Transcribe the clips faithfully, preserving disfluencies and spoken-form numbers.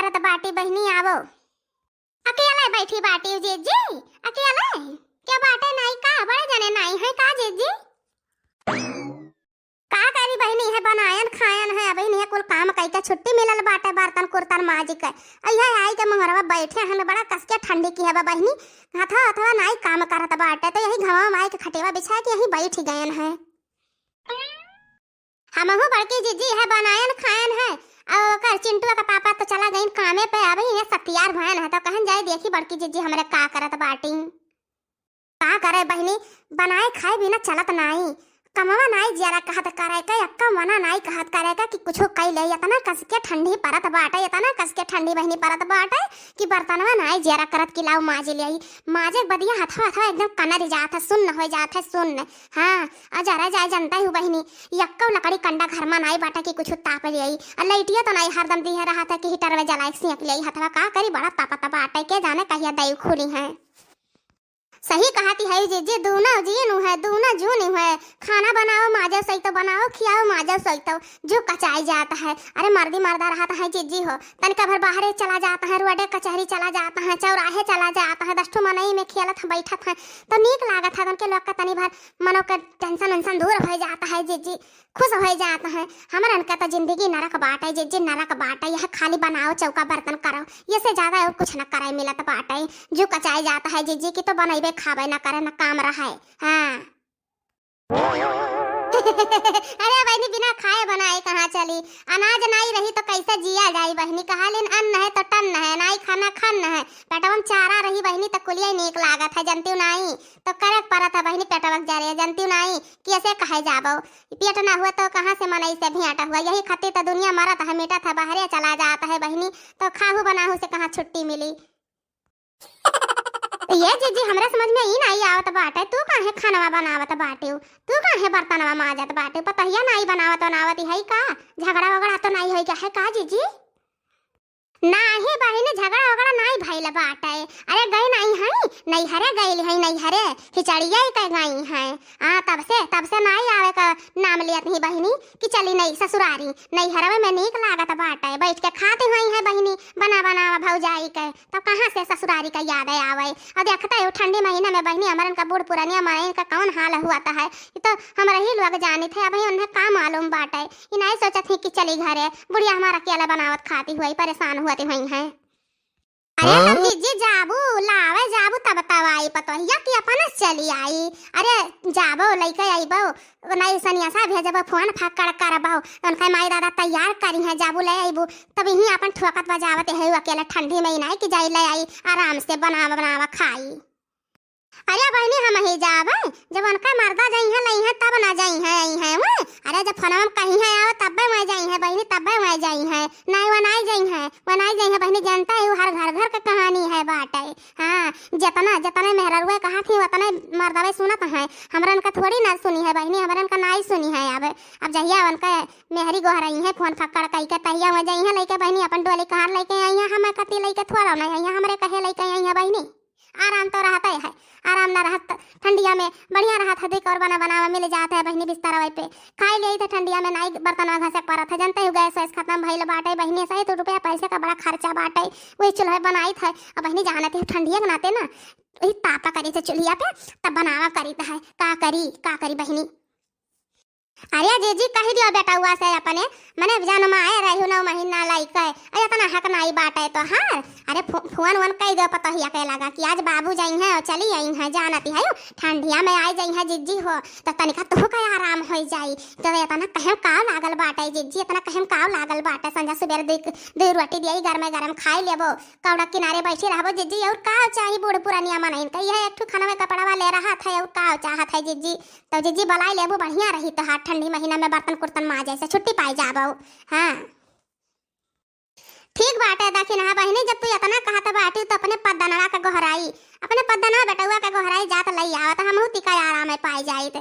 करत बाटी बहिनी, आवो। अकेले बैठी बाटी जीजी, अकेले? क्या बाटे नाई का? बड़े जने नाई है का जीजी? का करी बहिनी, है बनायन खायन है, अबहिन है कुल काम कई के छुट्टी मिलल बाटे, बर्तन कुर्तन माजी के। अइहे आई के मोहरवा बैठे हन, बड़ा कस के ठंडी की है बा बहिनी, हथवा हथवा नाई काम करत बाटे, तो यही घाम में आई के खटिया बिछा के यहीं बैठ गयन है। हमहू बड़की जीजी है बनायन खायन है, और ओकर चिंटुआ का पापा तो चला गइन कामे पे, अबही है सतियार भयन है, तो कहन जाई देखी बड़की जीजी हमरे का करत बाटी। का करे बहिनी, बनाए खाए बिना चलत नाई, कमवा नाई जियरा कहत करे के, अक्का मना नाई कहत करे के कि कुछो कई ले। इतना कस के ठंडी परत बाटे, इतना कस के ठंडी बहिनी परत बाटे कि बर्तनवा नाई जियरा करत कि लाओ माजे ले आई। माजे के बदिया हथवा हथवा एकदम कनर जात है, सुन्न हो जात है, सुन्न। हाँ, आ जरा जाए जनता ही बहिनी, यक्को लकड़ी कंडा घर में नाई बाटे कि कुछ ताप ले आई। आ लइटिया तो नाई हरदम दिहे रहत है कि हीटर में जलाए के सेंक ले आई हथवा। का करी, बड़ा तापत बाटे, के जाने कहिया दई खुली है। सही कहती है जीजी, दूना जीन है, दूना जून है। खाना बनाओ, माजो सैतो बनाओ, खियाओ, माजो सैतो, जो कचाई जाता है। अरे मर्दी मर्दा रहत है जीजी हो, तनिका भर बाहरे चला जाता है, रोडे कचहरी चला जाता है, चौराहे चला जाता है, दस ठो मनई में खेलत है, बैठत है, तो नीक लागत है, उनके लोग का तनी भर मनो के टेंशन वेंशन दूर हो जाता है जीजी। खुश होइ जात है। हमरन का त जिंदगी नरक बाटे, जीजी नरक बाटे। यह खाली बनाओ, चौका बर्तन करो, ये से ज्यादा और कुछ न करे मिलत बाटे। जू कचाई जात है जीजी कि तो बनैबे खाबे न करे, न काम रहे। हाँ। अरे बहिनी, बिना खाए बनाए कहाँ चली? अनाज नाई रही तो कैसे जिया जाई बहिनी? कहा लेन अन्न है तो टन्न है, नाई खाना खन्न है। पेटवा में चारा रही बहिनी तो कुलिया नीक लागत है, जनती नाई? तो करे के परत है बहिनी, पेटवा के जरे, जनती नाई? कि ऐसे कहे जाबो, पेट ना हुआ तो कहाँ से मनई से भेंट हुआ। यही खातिर तो दुनिया मरत है, मिटत है, बाहरे चला जात है बहिनी, तो खाहू बनाहू से कहाँ छुट्टी मिली। ये जीजी, हमरा समझ में ई नाई आवत बाटे, तू काहे खानवा बनावत बाटे, तू काहे बर्तनवा माजत बाटे, पतहिया नाई बनावत बनावत है का? झगड़ा वगड़ा तो नाई होई गया है का जीजी? नाही बहिनी, झगड़ा वगड़ा नाही भइल बाटे। अरे गई नाही है, नैहरे गइल है, नैहरे हिचड़िया के गई है। हाँ, तब से, तब से नाही आवे का नाम लियत ही बहिनी कि चली नहीं ससुरारी। नैहरवे में नीक लागत बाटे, बैठ के खाती हुई है बहिनी, बना बना भौजाई के, तब कहाँ से ससुरारी का याद आवे? और देखते हो ठंडी महीना में बहिनी हमरन का बूढ़ पुरानिया माइन का कौन हाल हुआ है, ये तो हमरा ही लोग जानित है, अबही उन्हें का मालूम बाटे। ई नाई सोचत ही कि चली घरे, बुढ़िया हमार अकेले बनावत खाती हुई, परेशान हुआती हुई हैं। अरे हाँ? तब जीजी जाबू, लावे जाबू तब तब आई पतोहिया कि अपने चली आई। अरे जाबो, लइके अइबो, नाई सनियासा भेजबो, फोन फक्कड़ करबो, उनका माई दादा तैयार करी हैं, जाबू ले अइबू, तब यहीं अपन ठोकत बजावत है अकेले ठंडी में ही नाई कि जाई ले आई, आराम से बनावा बनावा खाई। अरे बहिनी, हम ही जाब, जब उनका मर्दा जइहें, लइहें, तब ना जइहें, अइहें वो। अरे जब फोनवा में कहिहें आओ, तब्बे वहाँ जइहें बहिनी, तब्बे वहाँ जइहें। नाई, वो नाई जइहें, वो नाई जइहें बहिनी, जनता है, वो हर घर घर के कहानी है बाटे। हाँ, जितना, जितने मेहररुए कहा थी, उतने मर्दवे सुनत हैं। हमरन का थोड़ी ना सुनी है बहिनी, हमरन का नाई सुनी है। अब, अब जहिया उनका मेहरी गोहरइहें, फोन फक्कड़ कइके, तहिया वहाँ जइहें, लइके बहिनी अपन डोली कहार लइके अइहें, हमें कती लइके थोड़ा नहीं अइहें, हमरे कहे लइके अइहें बहिनी। आराम तो रहते है, आराम ना रहत, ठंडिया में बढ़िया रहत है, दुई कौर बना बनावा मिल जात है बहिनी बिस्तरवे पे। खाई लेई तो ठंडिया में नाई बर्तनवा घसे के परत है, जनते हो गैस वैस खत्म भइल बाटे बहिनी, सही तो रुपया पैसे का बड़ा खर्चा बाटे, वही चूल्हे बनाई थे। अब बहिनी जानत है ठंडिया के नाते ना वही तापा करी थे चूल्हिया पे, तब बनावा करी थे, का करी, का करी बहिनी। अरे जीजी, कहि दियो बेटउआ से अपने, मने जन्माए रहू नौ महीना लइके, अरे इतना हक नाई बाटे तोहार। अरे फो-, फोन वोन कइ दियो पतोहिया के लगा कि आज बाबू जइहें और चली अइहें, जानती है ठंडिया में आई जइहें जीजी हो, तो तनिका तुहू का आराम होइ जाई। तो इतना कहेम काव लागल बाटे जीजी, इतना कहेम काव लागल बाटे, संझा सुबेर दुई, दुई रोटी दियाई गरमे गरम खाई लेबो, कौड़ा किनारे बैठी रहबो जीजी, और का चाही बूढ़ पुरानिया मनइन का, यह एक ठो खनवे कपड़वा ले रहत है, और का चाहत है जीजी? तो जीजी बोलाई लेबू, बढ़िया रही तोहार, ठंडी महीना में बर्तन कुर्तन माजे से छुट्टी पाई जाबो। हाँ ठीक बाटे, देखी ना बहिनी, जब तू इतना कहत बाटी तो अपने पद्दनवा के गोहराई, अपने पद्दनवा बेटउआ के गोहराई जात लई आवत, हमहू तिका आराम पाई जाइत।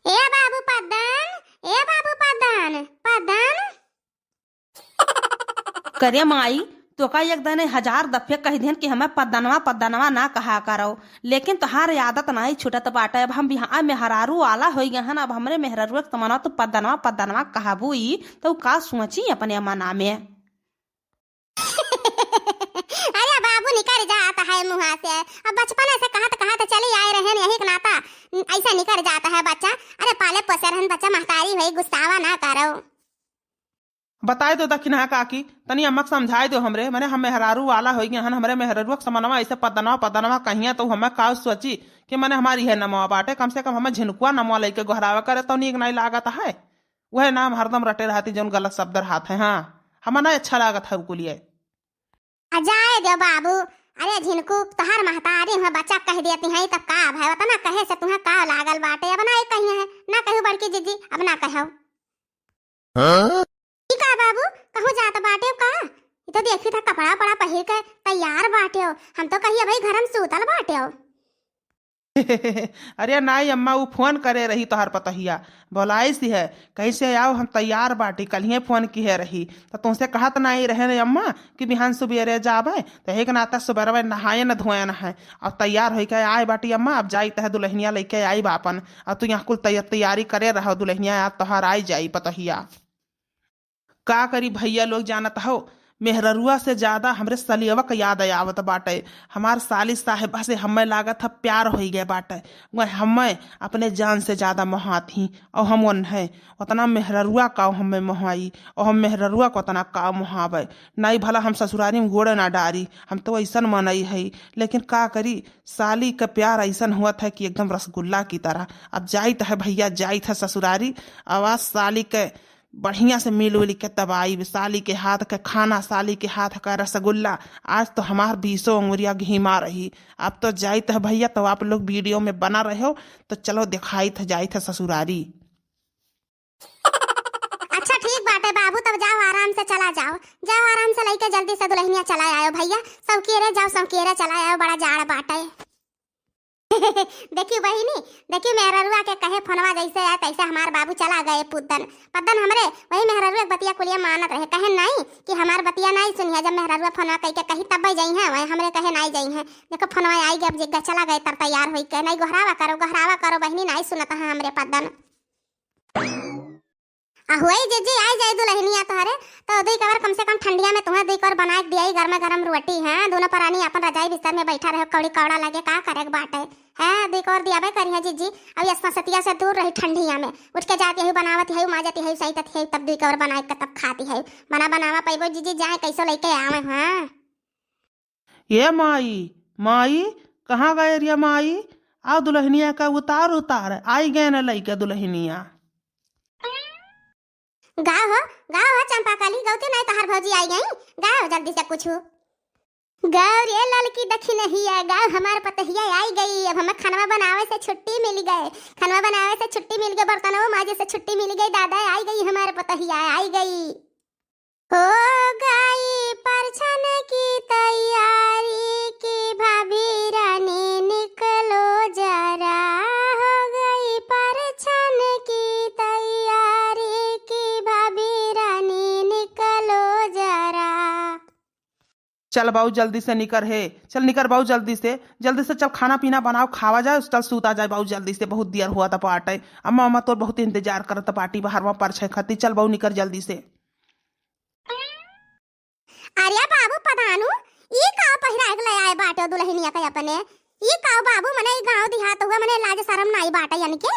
ए बाबू पद्दन, ए बाबू पद्दन, पद्दन। करे माई, तोका एक दने हजार दफे कहि देन कि हमें पद्दनवा, पद्दनवा ना कहा करो, लेकिन तोहार आदत नाई छूटत बाटे। अब हम बिहार मेहरारू वाला होइ गए हन, अब हमरे मेहरारू के तमना तू पद्दनवा, पद्दनवा कहबू ई, तो का सोची अपने मना में? मुँहा से। अब बचपन से कहत कहत चली आए रहेन, यही के नाता ऐसे निकर जात है बच्चा। अरे पाले पोसे रहन बच्चा, महतारी होई, गुस्सावा ना करो। बताए दो दखिनहा काकी, तनी अम्मा के समझाए दो हमरे, मने हम मेहरारू वाला होई गए हन, हमरे मेहररुआ के समनवा ऐसे पदनवा पदनवा कहिया तो हमें का सोची कि मने हमारी है नमवा बाटे, कम से कम हमें झिनकुआ नमवा लेके गोहरावा करे तो नीक नहीं लागत है। वह नाम हरदम रटे रहती जौन गलत शब्द रहत है। हाँ, हमें नहीं अच्छा लागत है उ कुलिए। आ जाए दो बाबू। अरे झिनकू, तोहार महतारी हुआ बच्चा कह देती है तब का अब है, उतना कहे से तुम्हें का लागल बाटे? अब ना कहिए है, ना कहू बड़की जीजी, अब ना कहो। हाँ? ई का बाबू, कहूँ जात बाटे का? ई तो देखी था कपड़ा उपड़ा पहिर के तैयार बाटे हो, हम तो कही भाई घर में सूतल बाटे हो। अरे नाई अम्मा, उ फोन करे रही तोहर पतोहिया, बोलाइस है, कहिस है आओ हम तैयार बाटी, कल्हिए फोन किहे रही, तो तुमसे कहत नाई रहे न अम्मा कि बिहान सुबेरे जाबे, तो एक नाता सुबेरवे नहाए न धोए न है, अब तैयार होई के आए बाटी अम्मा, अब जाई तह दुल्हनिया लेके आई बापन, अब तू यहाँ कुल तैया-, तैयारी करे रहो, दुल्हनिया आज तोहर आई जाई पतोहिया। का करी भैया लोग, जानत हो, मेहररुआ से ज्यादा हमरे सलियवा क याद आवत बाटे। हमार साली साहेबा से हमें लागत ह प्यार होई गए बाटे। वह हमें अपने जान से ज्यादा मोहात ही, और हम ओन्हे उतना मेहररुआ का हमें मोहाई, और हम मेहररुआ को उतना का मोहावे। नहीं भला हम ससुरारी में गोड़े ना डारी, हम तो ऐसन मनई है। लेकिन का करी, साली का प्यार ऐसन हुआ था कि एकदम रसगुल्ला की तरह। अब जाइत है भैया, जाइत है ससुरारी, आवाज साली के बढ़िया से मिल उल के तब आइब। साली के हाथ के खाना, साली के हाथ का रसगुल्ला, आज तो हमार बीसों अंगुरिया घीमा रही। अब तो जाइत है भैया, तो आप लोग वीडियो में बना रहे हो, तो चलो दिखाइत है जाइत है ससुरारी। अच्छा ठीक बाटे बाबू, तब जाओ आराम से चला जाओ, जाओ आराम से लेके जल्दी से दुल्हनिया चला आयो भैया, सौकियरे जाओ, सौकियरे चला आयो, बड़ा जाड़ बाटे। देखियो बहिनी, देखियो मेहररुआ के कहे फोनवा जैसे आए तैसे हमार बाबू चला गए पुद्दन। पद्दन हमरे वही मेहररुआ के बतिया कुलिया मानत रहे, कहे नहीं कि हमार बतिया नहीं सुनिया। जब मेहररुआ फोनवा कह के कही तब जइहें, वही हमरे कहे नहीं जइहें। देखो फोनवा आई गए, अब जिग्गा चला गए तर तैयार होई के। नहीं गोहरावा करो, गोहरावा करो बहिनी, नहीं सुनत है हमरे पद्दन। आ होई जीजी, आई जाई दुल्हनिया तोहरे, तो दुई कवर कम से कम ठंडिया में तुम्हें दुई कवर बनाए के दियाई, गरमे गरम रोटी, हैं, दोनों परानी अपन रजाई बिस्तर में बैठा रहे, कौड़ी कौड़ा लगे, का करे के बाटे, हैं, दुई कवर दियाबे करी है जीजी। अब ये ससतिया से दूर रही ठंडिया में, उठ के जाती है, बनावत है, माजती है, सही तत है, तब दुई कवर बनाए के तब खाती है, बना बनावा पैबो जीजी, जाए कैसो लेके आवे, हाँ। ए माई, माई, कहाँ गए रे माई? आओ दुल्हनिया का उतार, उतार, आई गए न लइके दुल्हनिया। गाओ हो, गाओ हो चंपा कली, गौती नहीं तोहार भौजी आई गई, गाओ जल्दी से कुछ। गाओ रे ललकी दखिनहिया, गाओ हमार पतहिया आई गई, अब हमें खनवा बनावे से छुट्टी मिल गए, खनवा बनावे से छुट्टी मिल गए, बर्तनवा माजे से छुट्टी मिल गई, दादा आई गई हमार पतहिया, आई गई। हो गई परछन की तैयारी कि भाभी रानी निकलो जरा, हो गई परछन की तैयारी कि भाभी रानी निकलो जरा। चल बाऊ जल्दी से निकर हे, चल निकर बाऊ जल्दी से, जल्दी से चल खाना पीना बनाओ, खावा जाए, चल सूता जाए बाऊ जल्दी से, बहुत देर हुआ था पाटे। अम्मा अम्मा तोर बहुत इंतजार करत पाटी बाहर वहाँ परछे खती, चल बाऊ निकर जल्दी से। अरे बाबू पदानू, ई का पहिराए के ले आए बाटे दुल्हनिया के अपने? ई का बाबू, मने ई गाँव देहात हुआ, मने लाज शरम नाई बाटे यानी के?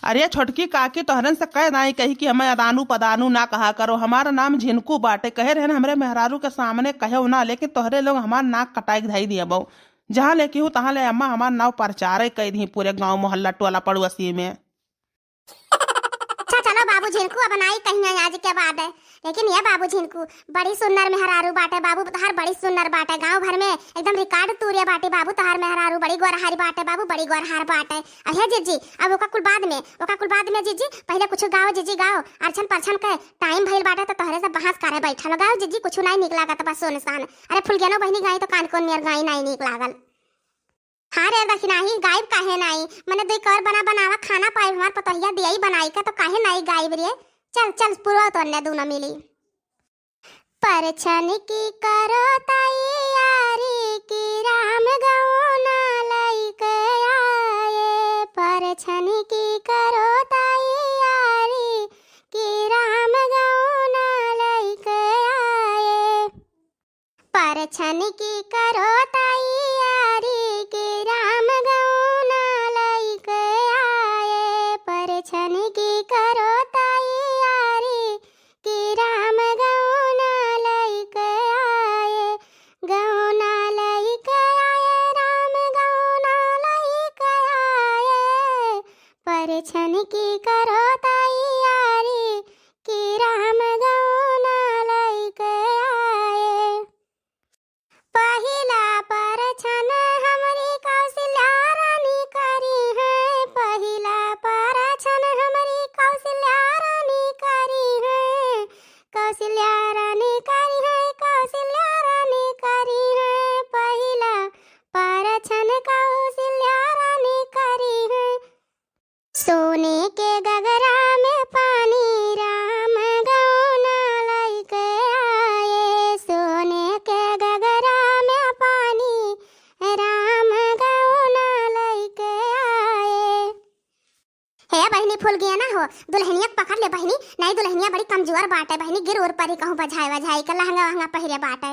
अरे छोटकी काकी, तोहरन से कह नाई कही कि हमें अदानू पदानू ना कहा करो। हमारा नाम झिनकू बाटे। कहे रहन हमरे मेहरारू के सामने कहो ना, लेकिन तोहरे लोग हमार नाक कटाई के धई दिया बहू। जहाँ ले केहू तहाँ ले अम्मा हमार नाव प्रचारे कई दी पूरे गाँव मोहल्ला टोला पड़ोसी में। अच्छा चलो बाबू झिनकू, अब नाई कहिया आज के बाद है। लेकिन ये बाबू झिनकू, बड़ी सुंदर मेहरारू बाटे बाबू तोहार, बड़ी सुंदर बाटे। गाँव भर में एकदम रिकॉर्ड तूरे बाटे बाबू तोहार मेहरारू, बड़ी गोरहारी बाटे बाबू, बड़ी गोरहार बाटे। अब हे जीजी, अब ओका कुल बाद में, ओका कुल बाद में जीजी, पहले कुछ गाओ जीजी, गाओ। अरछन परछन के टाइम भइल बाटे तो तोहरे से बहस करे बैठल। गाओ जीजी, कुछ नाई निक लागत बा सुनसान। अरे फुलगेनो बहिनी गाई तो कान कोन नियर गाई नाई निक लागल। हाँ रे दखिनाही, गाइब काहे नाई? मने दुई कौर बना बनावा खाना पाइब, हमार पतोहिया दियई बनाई का, तो काहे नाई गाइब रे? चल, चल, पुरवा तो अन्य दूनो मिली। परछन की करो तैयारी कि राम गौना लइके आए, परछन की करो तैयारी कि राम गौना लइके आए। परछन छन की करो तैयारी कि राम गौना लइके आए, पर छन की करो तैयारी कि राम गौना लइके आए, गौना लइके आए, राम गौना लइके आए, पर छन की करो तैयारी कि राम गौना लइके आए। पहिला परछन हमरी कौशल्या रानी करी है, पहिला परछन हमरी कौशल्या रानी करी है, कौशल्या रानी करी है, कौशल्या रानी करी है, पहिला परछन कौशल्या रानी करी है। सोने के गगरा में पानी राम गौना लइके आए, सोने के गगरा में पानी राम गौना लइके आए। हे बहिनी फूलगेना हो, दुलहनिया के पकड़ ले बहिनी, नहीं दुलहनिया बड़ी कमजोर बाटे बहिनी, गिर उर परी कहूँ बझाए वझाए के लहंगा वहंगा पहिरे बाटे।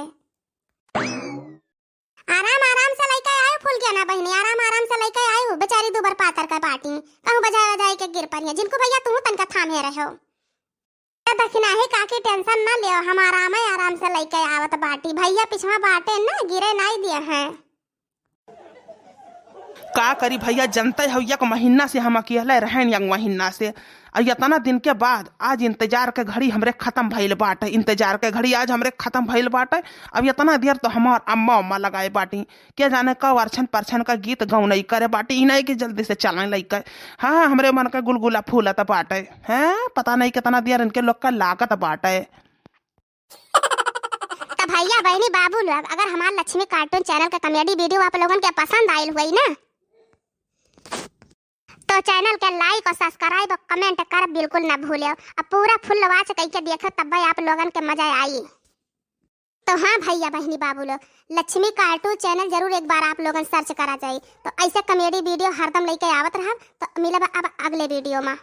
आराम आराम से लइके आयो फूलगेना बहिनी, आराम आराम से लइके आयो, बेचारी दूबर पातर का बाटी, कहूँ बझाए वझाए के गिर परिया। जिनको भैया तू तनका थामे रहो। ए दखिनाही काकी tension ना लियो, हम आराम आराम से लइके आवत बाटी, भैया पिछवा बाटे ना, गिरे नाई दिया है। का करी भैया, जनते हो एक महीना से हम अकेले रहेन, एक महीना से, और इतना दिन के बाद आज इंतजार के घड़ी हमरे खत्म भइल बाटे, इंतजार के घड़ी आज हमरे खत्म भइल बाटे। अब इतना देर तो हमार अम्मा उम्मा लगाए बाटी, के जाने कब अरछन परछन का गीत गौनई करे बाटी, इन्हें के जल्दी से चलें लइके। हाँ, हमरे मन का गुलगुला फूलत बाटे, हैं, पता नहीं कितना देर इनके लोग का लागत बाटे। तो भैया बहिनी बाबू लोग, अगर हमार लक्ष्मी cartoon channel का comedy video आप लोगन के पसंद आइल हुई ना, तो channel के like और subscribe और comment करब बिल्कुल ना भूले, और पूरा full watch कइके देखो, तब आप लोगन के मजा आई। तो हाँ भैया बहिनी बाबू लोग, लक्ष्मी cartoon channel जरूर एक बार आप लोगन search करा जाई, तो ऐसे comedy video हरदम लइके आवत रहब। तो मिलब अब अगले video में।